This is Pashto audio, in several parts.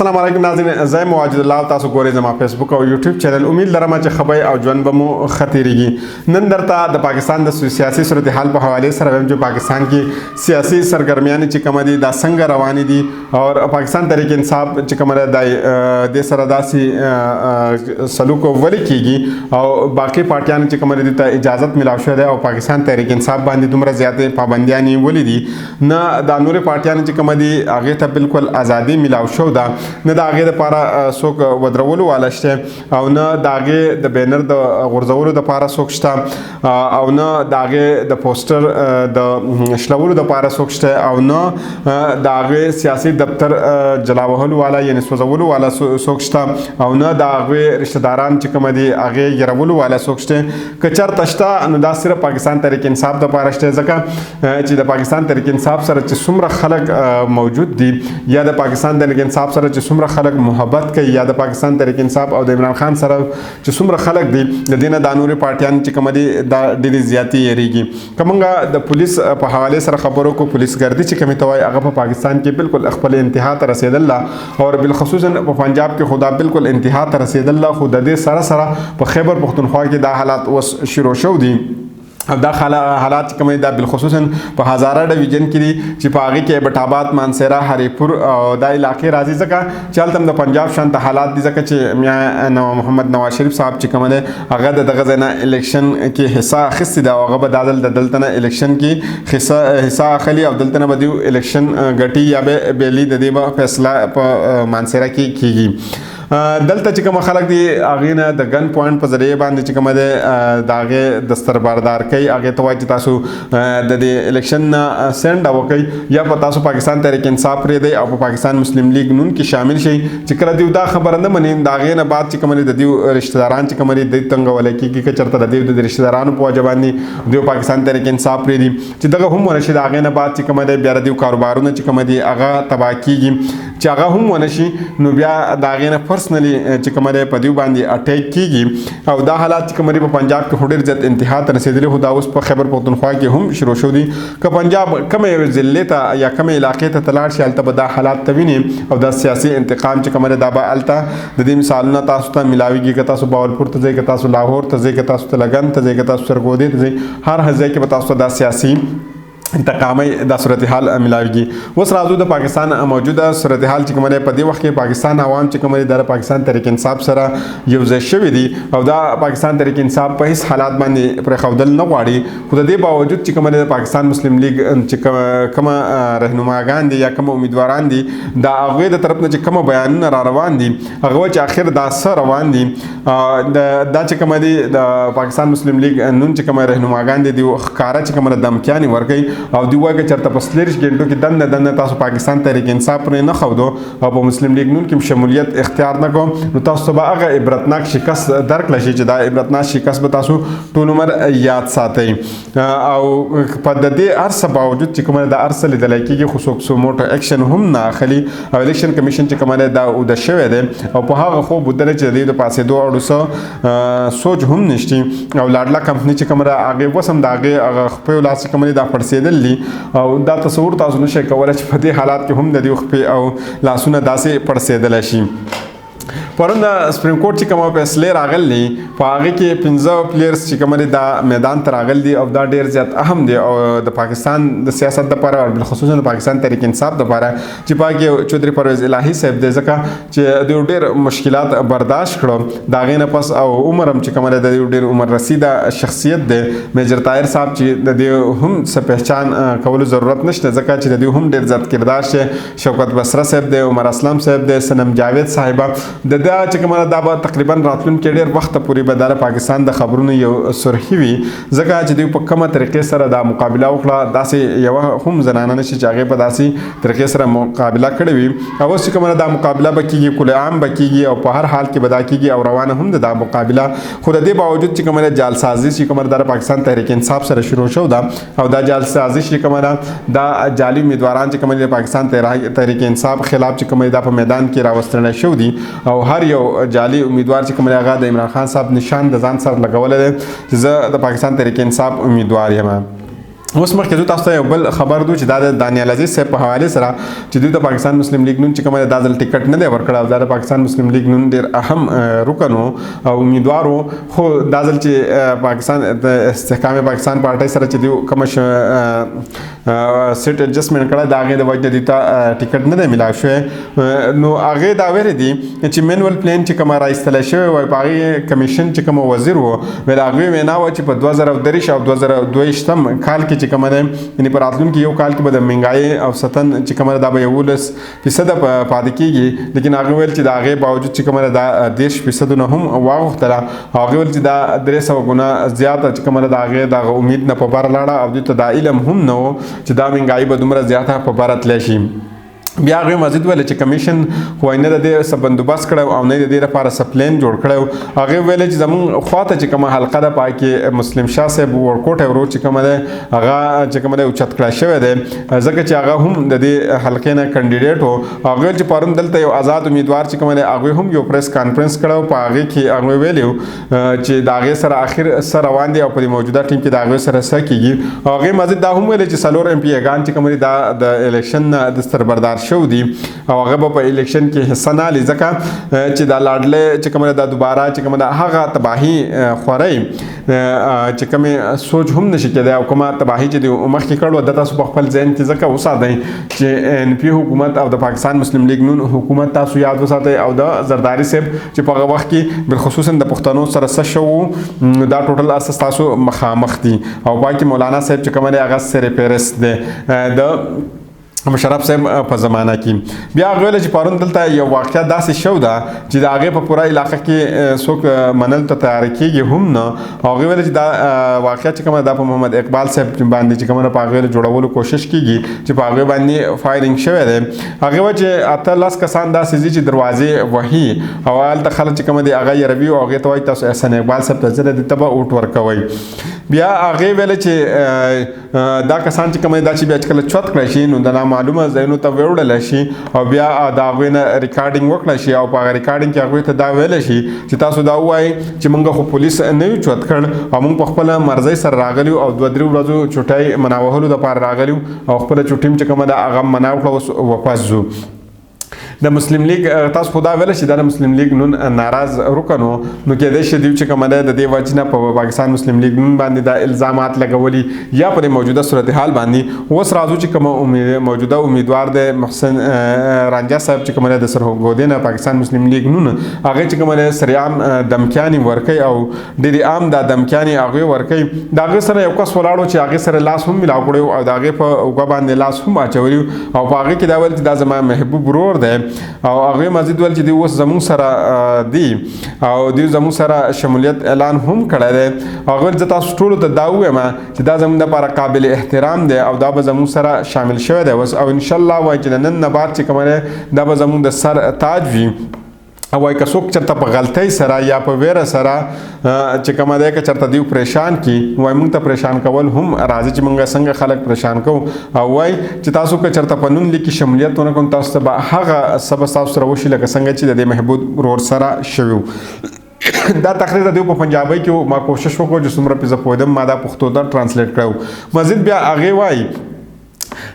السلام علیکم ناظرین، زه یم واجد الله او تاسو ګورئ زما فیسبوک او یوټیوب چینل. امید لرم چې ښه به او ژوند به مو ښه تېرېږي. نن درته د پاکستان د سیاسي صورتحال په حوالې سره وایم چې پاکستان کې سیاسي سرګرمیانې چې کومه دي دا څنګه روانې دي او پاکستان تحریک انصاف چې کومه ده د سره داسې سلوک ولې کېږي او باقي پارټیانو چې کومه دي ته اجازت ملاو شوې ده او پاکستان تحریک انصاف باندې دومره زیاتې پابندیانې ولې دي؟ نه دا نورې پارټیانې چې کومه دي هغې ته بالکل ازادي ملاو شو ده، نه د هغې دپاره څوک ودرولو والا شته او نه د هغې د بینر د غورځولو دپاره څوک شته او نه د هغې د پوسټر د شلولو دپاره څوک شته او نه د هغې سیاسي دفتر جلا وهلو والا یعنې سوځولو والا څوک شته او نه د هغې رشته داران چې کومه دي هغې یرولو والا څوک شته. که چېرته شته نو دا صرف پاکستان تحریک انصاف دپاره شته، ځکه چې د پاکستان تحریک انصاف سره چې څومره خلک موجود دي یا د پاکستان تحریک انصاف سره چې څومره خلک محبت کوي یا د پاکستان تحریک انصاف او د عمران خان سره چې څومره خلک دي، د دې نه دا نورې پارټیان چې کومه دي دا ډېرې زیاتې یریږي. که موږ د پولیس په حوالې سره خبرو کو، پولیس ګردي چې کومې ته وایي هغه په پاکستان کې بالکل خپل انتها ته رسېدل ده او بالخصوصا په پنجاب کې خو دا بالکل انتها ته رسېدل ده، خو د دې سره سره په خیبر پښتونخوا کې دا حالات اوس شروع شو دي. او دا حالات چې کوم دي دا بالخصوصا په هزاره ډویژن کې دي چې په هغې کې ایبټ آباد، مانسیرا، هریپور او دا علاقې راځي، ځکه چې هلته هم د پنجاب شانته حالات دي. ځکه چې میا محمد نواز شریف صاحب چې کوم دی هغه د دغه ځای نه الیکشن کې حصه اخیستې ده او هغه به دا ځل د دلته نه الیکشن کې حصه اخلي او دلته نه به دیو الیکشن ګټي یا به بیلي، د دې به فیصله په مانسیرا کې کیږي. دلته چې کوم خلک دي هغې نه د ګن پوینټ په ذریعه باندې چې کومه دی د هغې دستربردار کوي، هغې ته وایي چې تاسو د دې الیکشن نه سینډه وکئ یا په تاسو پاکستان تحریک انصاف پرېږدئ او په پاکستان مسلم لیګ نون کې شامل شئ. چې کله دیو دا خبره نه مني د هغې نه بعد چې کومه دی د دیو رشته داران چې کومه دي دوی تنګولی کېږي. که چېرته د دیو د رشته دارانو په وجه باندې دیو پاکستان تحریک انصاف پرېږدي چې دغه هم ونه شي، د هغې نه بعد چې کومه دی بیا د دیو کاروبارونه چې کومه دي هغه تباه کېږي. چې هغه هم ونه شي نو بیا د هغې نه پرسنلی چې کومه دی په دیو باندې اټیک کیږي. او دا حالات چې کومه دی په پنجاب کې خو ډېر زیات انتها ته رسېدلي، خو دا اوس په خیبر پښتونخوا کې هم شروع شو دي. که پنجاب کومې یوې ضلعې ته یا کومې علاقې ته ته لاړ شي هلته به دا حالات ته ویني او دا سیاسي انتقام چې کومه دی دا به هلته د دې مثالونه تاسو ته ملاویږي. که تاسو باولپور ته ځئ، که تاسو لاهور ته ځئ، که تاسو تلګن ته ځئ، که تاسو سرګودې ته ځئ، هر ځای کې به تاسو ته دا سیاسي انتقامي دا صورتحال ملاویږي. اوس راځو د پاکستان موجوده صورتحال چې کومه دی په دې وخت کې پاکستان عوام چې کومه دی د پاکستان تحریک انصاف سره یو ځای شوي دي او دا پاکستان تحریک انصاف په هیڅ حالات باندې پرېښودل نه غواړي. خو د دې باوجود چې کومه دی د پاکستان مسلم لیګ چې کومه رهنماګان دي یا کوم امیدواران دي د هغوی د طرف نه چې کومه بیانونه را روان دي هغه وایي چې اخر دا څه روان دي. دا چې کومه دی د پاکستان مسلم لیګ نون چې کومه رهنماګان دي دیو ښکاره چې کومه دمکیانې ورکوي او دوی وایي که چېرته په 24 ګنټو کې دننه دننه تاسو پاکستان تحریک انصاف پرې نه ښودو او په مسلم لیګ نون کې شمولیت اختیار نه کوم نو تاسو ته به هغه عبرتناک شکست درکړی شي چې دا عبرتناک شکست به تاسو ټول عمر یاد ساتئ. او په د دې هر څه باوجود چې کومه دا هر څه لیدلی کېږي خو څوک څو موټو اکشن هم نه اخلي او الیکشن کمیشن چې کومه دی دا اوده شوی دی او په هغه خوب وده دی چې د دې د پاڅېدو اړو څه سوچ هم نشتي. او لاډلا کمپني چې کومه ده هغې اوس هم د هغې هغه خپې لاس چې کومه دی دا پړسېدل دي او دا تصور تاسو نشئ کولی چې په دې حالات کې هم د دې خپې او لاسونه داسې پړسېدلی شي. پرون د سپریم کورټ چې کومه فیصلې راغلي په هغې کې 5 پلیئرز چې کومه دي دا میدان ته راغلي دي او دا ډېر زیات اهم دی او د پاکستان د سیاست دپاره او بالخصوصا د پاکستان تحریک انصاف دپاره چې په هغې کې چودري پرویز الهي صاحب دی، ځکه چې دوی ډېر مشکلات برداشت کړو د هغې نه پس او عمر هم چې کومه دی د دوی ډېر عمر رسیده شخصیت دی. میجر طاهر صاحب چې د دوی هم څه پهچان کولو ضرورت نشته ځکه چې د دوی هم ډېر زیات کردار شته. شوکت بصره صاحب دی، عمر اسلم صاحب دی، صنم جاوید صاحبه د دا چې کومه دا به تقریبا راتلونکي ډېر وخته پورې به دا د پاکستان د خبرونو یو سرخي وي، ځکه چې دوی په کومه طریقې سره دا مقابله وکړه داسې یوه هم زنانه نشي چې هغې په داسې طریقې سره مقابله کړې وي. او اوس چې کومه دا مقابله به کېږي کل عام به کېږي او په هر حال کې به دا کېږي او روانه هم ده دا مقابله. خو د دې باوجود چې کومه ده جعلسازي چې کومه ده د پاکستان تحریک انصاف سره شروع شو ده او دا جعلسازي چې کومه ده دا جعلي امیدواران چې کومه ده د پاکستان تحریک انصاف خلاف چې کومه ده په میدان کې راوستل شو دي او هر یو جعلي امیدوار چې کوم دی هغه د عمران خان صاحب نشان د ځان سره لګولی دی چې زه د پاکستان تحریک انصاف امیدوار یم. اوس مخکې زه تاسو ته یو بل خبر دو چې دا د دانیال عزیز صاحب په حواله سره چې دوی د پاکستان مسلم لیګ نون چې کومه دا ځل ټیکټ نه دی ورکړی او دا د پاکستان مسلم لیګ نون ډیر اهم رکن او امیدوار وو، خو دا ځل چې پاکستان د استحکام پاکستان پارټۍ سره چې دوی کومه سیټ ایډجسټمنټ کړه، د هغې د وجې نه دوی ته ټیکټ نه دی میلاو شوی. نو هغې دا ویلي دي چې مینول پلان چې کومه را ایستلی شوی وای، په هغې کمیشن چې کومه وزیر و، ویل هغوی وینا وه چې په 2023 او 2022 کال کې چې کومه ده، یعنې په راتلونکي یو کال کې به د مهنګایۍ او ستن چې کومه ده دا به 11% پاتې کېږي، لیکن هغه ویل چې د هغې باوجود چې کومه ده دا 30% نه هم واغوښتله. هغه ویل چې دا 300 ګونه زیاته چې کومه ده د هغې دغه امید نه په بره لاړه او دوی ته دا علم هم نه و چې دا مهنګایي به دومره زیاته په بره تللی شي. بیا هغوی مزید ویل چې کمیشن خو نه د دې څه بندوبست کړی او نه د دې لپاره څه پلان جوړ کړی. هغې ویل چې زمونږ خواته چې کومه حلقه ده په هغې کې مسلم شاه صاحب ورکوټی ورور چې کومه ده هغه چې کومه ده اوچت کړی شوی دی، ځکه چې هغه هم د دې حلقې نه کاندیډیټ و. هغه ویل چې پرون دلته یو آزاد امیدوار چې کومه ده هغوی هم یو پریس کانفرنس کړی و، په هغې کې هغوی ویلي و چې د هغې سره اخر څه روان دي او په دې موجوده ټیم کې د هغوی سره څه کېږي. هغې مزید دا هم ویلي چې 4 ایم پي ګان چې کومه دي دا د الیکشن نه دستربردار شو دي او هغه به په الیکشن کې حصه نه اخلي، ځکه چې دا لاډلې چې کومه ده دا دوباره چې کومه ده هغه تباهي خورئ چې کومې سوچ هم نشي کېدای او کومه تباهي چې دوی مخکې کړو دا تاسو په خپل ذهن کې ځکه وساتئ چې ان پي حکومت او د پاکستان مسلم لیګ نون حکومت تاسو یاد وساتئ او د زرداري صاحب چې په هغه وخت کې بالخصوصا د پښتنو سره څه شوو دا ټوټل هر څه ستاسو مخامخ دي. او پاکې مولانا صاحب چې کومه دی هغه سر فهرست دی د مشرف صاحب په زمانه کې. بیا هغه ویل چې پرون دلته یو واقعه داسې شو ده چې د هغې په پوره علاقه کې څوک منل ته تیار کېږي هم نه. هغه ویل چې دا واقعه چې کومه ده په محمد اقبال صاحب باندې چې کومه ده په هغې جوړولو کوشش کېږي چې په هغې باندې فایرینګ شوی دی. هغه وایي چې 8-10 کسان داسې دي چې دروازې وهي او هلته خلک چې کومه دي هغه یې روي او هغې ته وایي تاسو احسن اقبال صاحب ته ځئ دې ته به اوټ ورکوئ. بیا هغې ویل چې دا کسان چې کومه دا چې بیا چې کله چوت کړی شي نو د نامعلومه ځایونو ته وړل شي او بیا د هغوی نه ریکارډینګ وکړی شي او په هغه ریکارډینګ کې هغوی ته دا ویلی شي چې تاسو دا ووایئ چې موږ خو پولیس نه یو چوت کړ او موږ په خپله مرضۍ سره راغلي او 2-3 ورځو چوټۍ مناوهلو دپاره راغلي او خپله چوټۍ چې کومه ده هغه منع وکړه، اوس واپس ځو. د مسلم لیګ تاسو خو دا ویل چې دا د مسلم لیګ نون ناراض رکن و، نو کېدای شي دوی چې کومه ده د دې وجې نه په پاکستان مسلم لیګ نون باندې دا الزامات لګولي یا په دې موجوده صورتحال باندې. اوس راځو چې کومه موجوده امیدوار دی محسن رانجا صاحب چې کومه ده د سرګودې نه پاکستان مسلم لیګ نون، هغې چې کومه ده سرعام دمکیانې ورکوي او ډېرې عام دا دمکیانې هغوی ورکوي. د هغې سره یو کس ولاړ و چې هغې سره لاس هم ملاو کړی او د هغې په اوږه باندې لاس هم اچولی او په هغې کې دا ویل چې دا زما محبوب ورور دی او هغوی مزید ویل چې دوی اوس زموږ سره دي او دوی زموږ سره شمولیت اعلان هم کړی دی. هغوی ویل زه تاسو ټولو ته دا ووایم چې دا زموږ دپاره قابل احترام دی او دا به زموږ سره شامل شوی دی اوس، او انشاءالله وایي چې د نن نه بعد چې کومه دی دا به زموږ د سر تاج وي. او وایي که څوک چېرته په غلطۍ سره یا په ویره سره چې کومه دی که چېرته دیو پریشان کړي، وایي موږ ته پریشان کول هم راځي چې موږ څنګه خلک پریشان کوو. او وایي چې تاسو که چېرته په نون لیک کې شمولیت ونه کړو تاسو ته به هغه څه به ستاسو سره وشي لکه څنګه چې د دې محبوب ورور سره شوي وو. دا تقریر د دیو په پنجابۍ کې و، ما کوشش وکړو چې څومره پې زه پوهېدم ما دا پښتو ته ټرانسلیټ کړی و. مزید بیا هغې وایي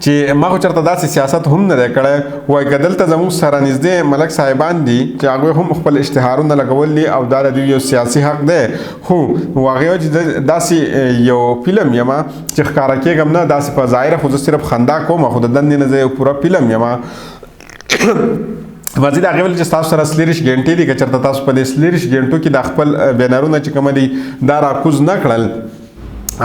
چې ما خو چېرته داسې سیاست هم نه دی کړی، وایي که دلته زموږ سره نږدې ملک صاحبان دي چې هغوی هم خپل اشتهارونه لګول دي او دا د دوی یو سیاسي حق دی، خو هغې وایي چې زه داسې یو فلم یم چې ښکاره کېږم نه، داسې په ظاهره خو زه صرف خندا کوم، خو د دندې نه زه یو پوره فلم یم. مزید هغې ویل چې ستاسو سره 24 ګنټې دي، که چېرته تاسو په دې 24 ګنټو کې دا خپل بینرونه چې کومه دي دا راکوز نه کړل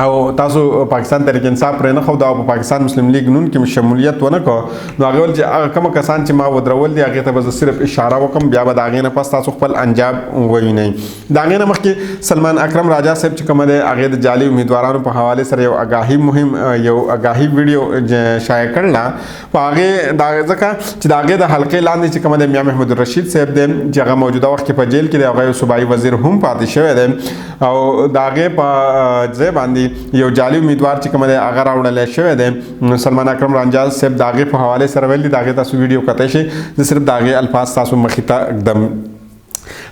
او تاسو پاکستان تحریک انصاف پرې نه ښوده او په پاکستان مسلم لیګ نون کې شمولیت ونه کړ، نو هغې ویل چې هغه کوم کسان چې ما ودرول دي هغې ته به زه صرف اشاره وکړم، بیا به د هغې نه پس تاسو خپل انجام ووینئ. د هغې نه مخکې سلمان اکرم راجا صاحب چې کومه دی هغې د جعلي امیدوارانو په حواله سره یو اګاهي مهم یو اګاهي ویډیو شایع کړله. په هغې دا ځکه چې د هغې د حلقې لاندې چې کومه دی میا محمد الرشید صاحب دی چې هغه موجوده وخت کې په جیل کې دی، هغه یو صوبایي وزیر هم پاتې شوی دی او د هغې په ځای باندې یو جعلي امیدوار چې کومه دی هغه راوړلی شوی دی. سلمان اکرم رانجا صاحب د هغې په حواله سره ویل دي، د هغې تاسو ویډیو کتی شئ، زه صرف د هغې الفاظ تاسو مخې ته ږدم.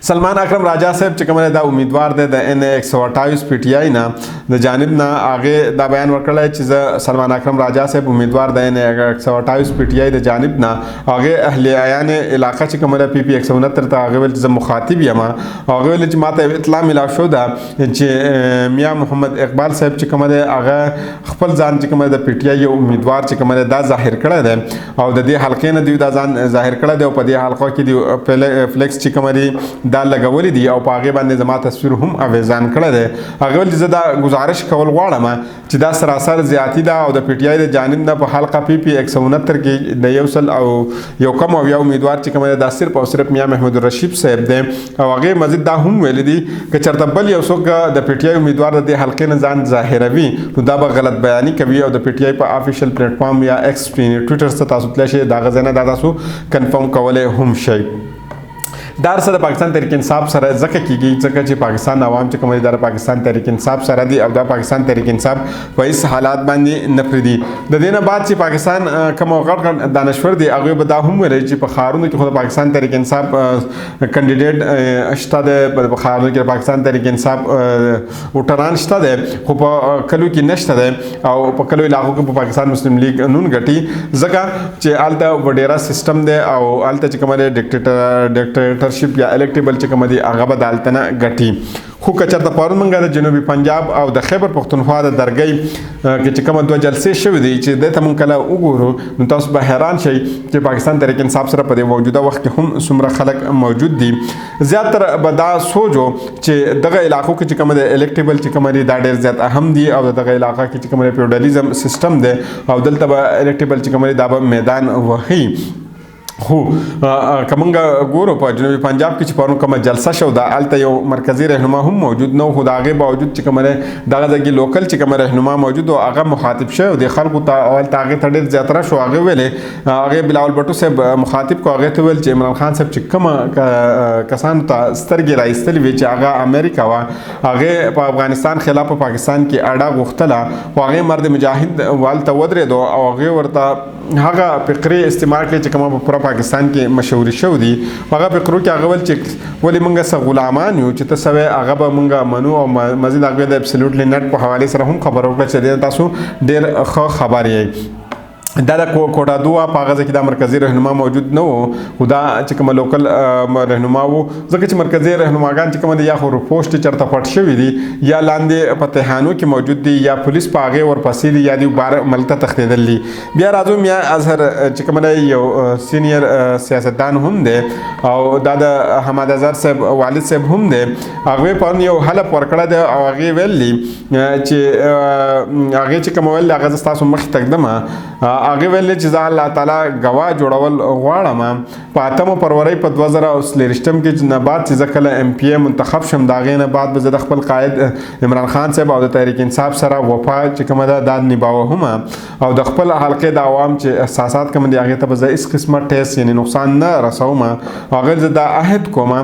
سلمان اکرم راجا صاحب چې کومه دا امیدوار دی د ان 128 پی ټی آی نه د جانب نه، هغه دا بیان ورکړی چې زه سلمان اکرم راجا صاحب امیدوار د ان 128 پی ټی آی د جانب نه، هغه اهل عیان علاقه چې کومه پی پی 169 ته هغه ویل چې زه مخاطب یم. هغه ویل چې ماته اطلاع ملا شو ده چې میا محمد اقبال صاحب چې کومه ده هغه خپل ځان چې کومه د پی ټی آی یو امیدوار چې کومه دا ظاهر کړی دی او د دې حلقې نه دی دا ځان ظاهر کړی دی او په دې حلقه کې دی فلیکس چې کومه دی دا لګولې دي او په هغې باندې زما تصویر هم اویزان کړی دی. هغه ویل چې زه دا ګزارش کول غواړم چې دا سراسر زیاتی ده او د پی ټی آی د جانب نه په حلقه پی پی 169 کې د یو سل او یو کم او یو امیدوار چې کومه دا صرف او صرف میا محمود الرشید صاحب دی. او هغې مزید دا هم ویلي دي که چېرته بل یو څوک د پی ټی آی امیدوار د دې حلقې نه ځان ظاهروي نو دا به غلط بیاني کوي او د پی ټی آی په آفیشل پلیټ فارم یا ایکس ټویټر څخه تاسو تللی شئ، د هغه ځای نه دا تاسو کنفرم کولی هم شئ. دا سره پاکستان تحریک انصاف سره ځکه کیږي ځکه چې پاکستان عوام چې کوم دی د پاکستان تحریک انصاف سره دی او دا پاکستان تحریک انصاف په هیڅ حالات باندې نه پریدي. د دې نه بعد چې پاکستان کوم غټ غټ دانشور دی هغوی به دا هم ویلي چې په ښارونو کې خو د پاکستان تحریک انصاف کاندیډیټ شته دی، په ښارونو کې د پاکستان تحریک انصاف ووټران شته دی خو په کلو کې نشته دی او په کلو علاقو کې په پاکستان مسلم لیګ نون ګټي ځکه چې هلته وډیره سیستم دی او هلته چې کومه دی ډکټیټرشپ یا الیکټیبل چې کومه دی هغه به د هلته نه ګټي. خو که چېرته پرون موږ د جنوبي پنجاب او د خیبر پښتونخوا د درګۍ کې چې کومه دوه جلسې شوې دي چې دې ته موږ کله وګورو نو تاسو به حیران شئ چې پاکستان تحریک انصاف سره په دې موجوده وخت کې هم څومره خلک موجود دي. زیاتره به دا سوچو چې دغه علاقو کې چې کومه د الیکټیبل چې کومه دی دا ډېر زیات اهم دي او دغه علاقه کې چې کومه فیوډالیزم سیستم دی او دلته به الیکټیبل چې کومه دی دا به میدان وهي. خو که موږ ګورو په جنوبي پنجاب کې چې پرون کومه جلسه شو ده هلته یو مرکزي رهنما هم موجود نه خو د هغې باوجود چې کومه دغه ځای کې لوکل چې کومه رهنما موجود و هغه مخاطب شوی دی خلکو ته او هلته هغې ته ډېر زیات رش و. هغې ویلې هغې بلاول بټو صاحب مخاطب کو، هغې ته ویل چې عمران خان صاحب چې کومه کسانو ته سترګې را ایستلې وې چې هغه امریکا وه، هغې په افغانستان خلاف په پاکستان کې اډه غوښتله خو هغې مرد مجاهد هلته ودرېدو او هغې ورته هغه فقرې استعمال کړې چې کومه په پوره پاکستان کې مشهورې شوې دي. هغه فقرو کې هغه ویل چې ولې موږ څه غلامان یو چې ته څه وایې هغه به موږ منو او مزید هغوی د ابسولوټلی نټ په حوالې سره هم خبره وکړه چې دې تاسو ډېر ښه خبر یئ. دا د کوټه دوه په هغه ځای کې دا مرکزي رهنما موجود نه و خو دا چې کومه لوکل رهنما و ځکه چې مرکزي رهنماګان چې کومه دي یا خو روپوش چې چېرته پټ شوي دي یا لاندې په تهانو کې موجود دي یا پولیس په هغې ورپسې دي یا دوی بار ملک ته تښتېدل دي. بیا راځو میا اظهر چې کومه دی یو سینیر سیاستدان هم دی او دا د حماد اظهر صاحب والد صاحب هم دی. هغوی پرون یو حلف ورکړی دی او هغې ویلي چې هغې چې کومه ویل هغه زه ستاسو مخې ته ږدم. هغې ویل چې زه الله تعالی ګواه جوړول غواړم په اتمه فرورۍ په 2024 کې چې نه بعد چې زه کله ایم پي ای منتخب شم د هغې نه بعد به زه د خپل قائد عمران خان صاحب او د تحریک انصاف سره وفا چې کومه ده دا نباوهم او د خپل حلقې د عوام چې احساسات کوم دي هغې ته به زه هېڅ قسمه ټیس یعنې نقصان نه رسوم. هغې زه دا عهد کوم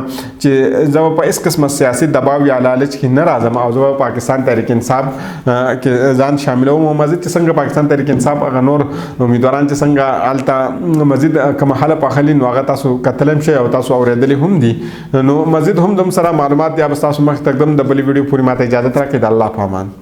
چې زه به په هېڅ قسمه سیاسي دباو یا لالچ کې نه راځم او زه به پاکستان تحریک انصاف کې ځان شاملوم. او مزید چې څنګه پاکستان تحریک انصاف هغه نور امیدواران چې څنګه هلته مزید کومه حلف اخلي نو هغه تاسو کتلی هم شئ او تاسو اورېدلی هم دي. نو مزید هم زموږ سره معلومات یا به ستاسو مخې ته ږدم. د بلې ویډیو پورې ماته اجازت راکړئ. د الله په امان.